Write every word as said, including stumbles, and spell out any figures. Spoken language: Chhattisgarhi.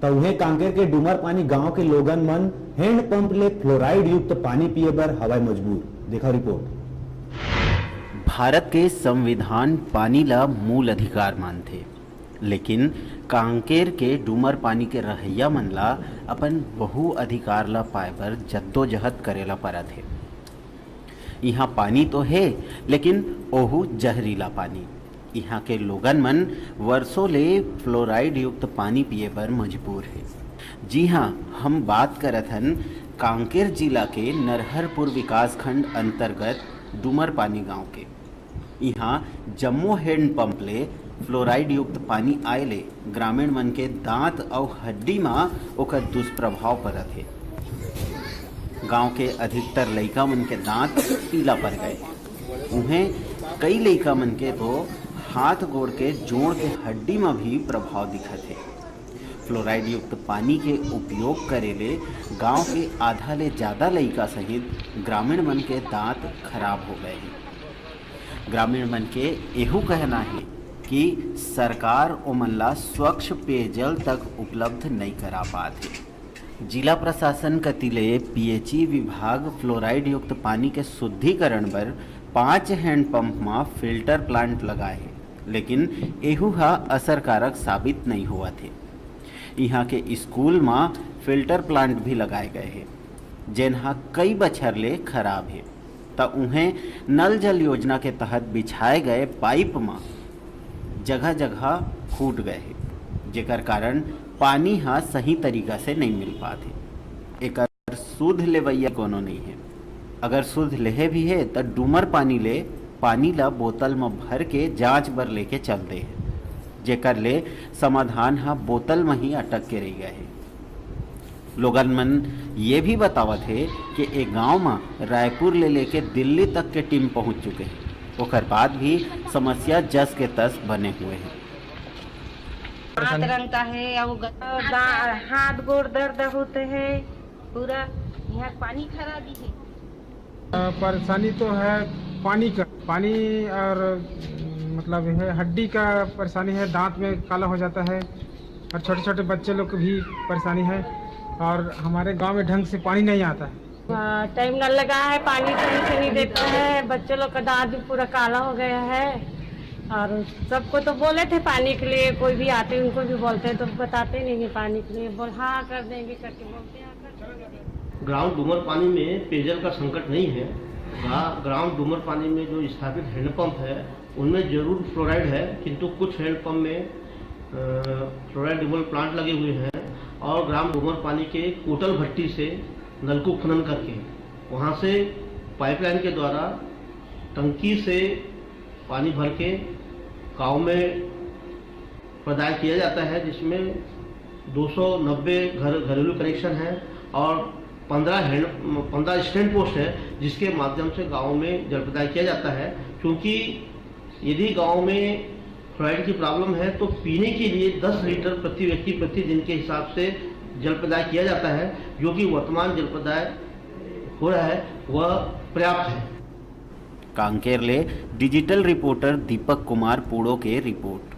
त उहें कांकेर के डूमरपानी गांव के लोगन मन हैंडपंप ले फ्लोराइड युक्त पानी पिए बर हवय मजबूर। देखा रिपोर्ट। भारत के संविधान पानी ला मूल अधिकार मानथे, लेकिन कांकेर के डूमरपानी के रहइया मन ला अपन बहु अधिकार ला पाए बर जद्दोजहद करे ला परत हे। इहाँ पानी तो हे, लेकिन ओहू जहरीला पानी। इहाँ के लोगन मन वर्षों ले फ्लोराइड युक्त पानी पिए बर मजबूर हे। जी हाँ, हम बात करत हन कांकेर जिला के नरहरपुर विकासखंड अंतर्गत डूमरपानी गांव के। इहाँ जम्मो हैंडपंप ले फ्लोराइड युक्त पानी आए ले ग्रामीण मन के दांत अउ हड्डी म ओकर दुष्प्रभाव परत हे। गांव के अधिकतर लइका मन के दांत पीला पर गए हे। उहें, कई लइका मन के तो हाथ गोड़ के जोड़ के हड्डी म भी प्रभाव दिखत हे। फ्लोराइड युक्त पानी के उपयोग करे ले गांव के आधा ले ज्यादा लइका सहित ग्रामीण मन के दांत खराब हो गए हे। ग्रामीण मन के एहू कहना हे कि सरकार ओमन ला स्वच्छ पेयजल तक उपलब्ध नइ करा पात हे। जिला प्रशासन कति ले पीएचई विभाग फ्लोराइड युक्त पानी के शुद्धिकरण बर पांच हैंडपंप म फिल्टर प्लांट लगाए हे, लेकिन एहू ह असरकारक साबित नइ होवत हे। इहाँ के स्कूल म फिल्टर प्लांट भी लगाए गए हे, जेन ह कई बछर ले खराब हे, त उहें नल जल योजना के तहत बिछाए गए पाइप म जगह-जगह फूट गए हे, जेकर कारण पानी ह सही तरीका से नइ मिल पात हे। एकर सुध लेवइया कोनो नइ हे। अगर सुध लेहे भी हे, त डूमरपानी ले पानी ल बोतल म भर के जांच बर लेके चल दे हे, जेकर ले समाधान ह बोतल म ही अटक के रहि गए हे। लोगन मन ये भी बतावत हे कि ए गांव म रायपुर ले लेके दिल्ली तक के टीम पहुंच चुके हे, ओकर बाद भी समस्या जस के तस बने हुए हे। हाथ रंगता है, अब ग- दा- हाथ गोड़ दर्द होते हैं, पूरा यहाँ पानी खराबी है। परेशानी तो है पानी का, पानी और मतलब है हड्डी का परेशानी है, दांत में काला हो जाता है और छोटे छोटे बच्चे लोग को भी परेशानी है और हमारे गांव में ढंग से पानी नहीं आता है। टाइम नल लगा है, पानी टाइम से नहीं देता है, बच्चे लोग का दांत भी पूरा काला हो गया है और सबको तो बोले थे पानी के लिए, कोई भी आते उनको भी बोलते हैं तो बताते नहीं है पानी के लिए, बोल हाँ कर देंगे करके बोलते हैं। ग्राम डूमर पानी में पेयजल का संकट नहीं है। ग्रा- ग्राम डूमर पानी में जो स्थापित हैंडपंप है उनमें जरूर फ्लोराइड है, किंतु कुछ हैंडपंप में फ्लोराइड रिमूवल प्लांट लगे हुए हैं और ग्राम डूमर पानी के कोटल भट्टी से नलकूप खनन करके वहाँ से पाइपलाइन के द्वारा टंकी से पानी भर के गाँव में प्रदाय किया जाता है, जिसमें दो सौ नब्बे घर घरेलू कनेक्शन है और पन्द्रह हैंड पन्द्रह स्टैंड पोस्ट है, जिसके माध्यम से गाँव में जल प्रदाय किया जाता है। क्योंकि यदि गाँव में फ्लोराइड की प्रॉब्लम है तो पीने के लिए दस लीटर प्रति व्यक्ति प्रतिदिन के हिसाब से जल प्रदाय किया जाता है, जो कि वर्तमान जल प्रदाय हो रहा है वह पर्याप्त है। कांकेर ले डिजिटल रिपोर्टर दीपक कुमार पूड़ो के रिपोर्ट।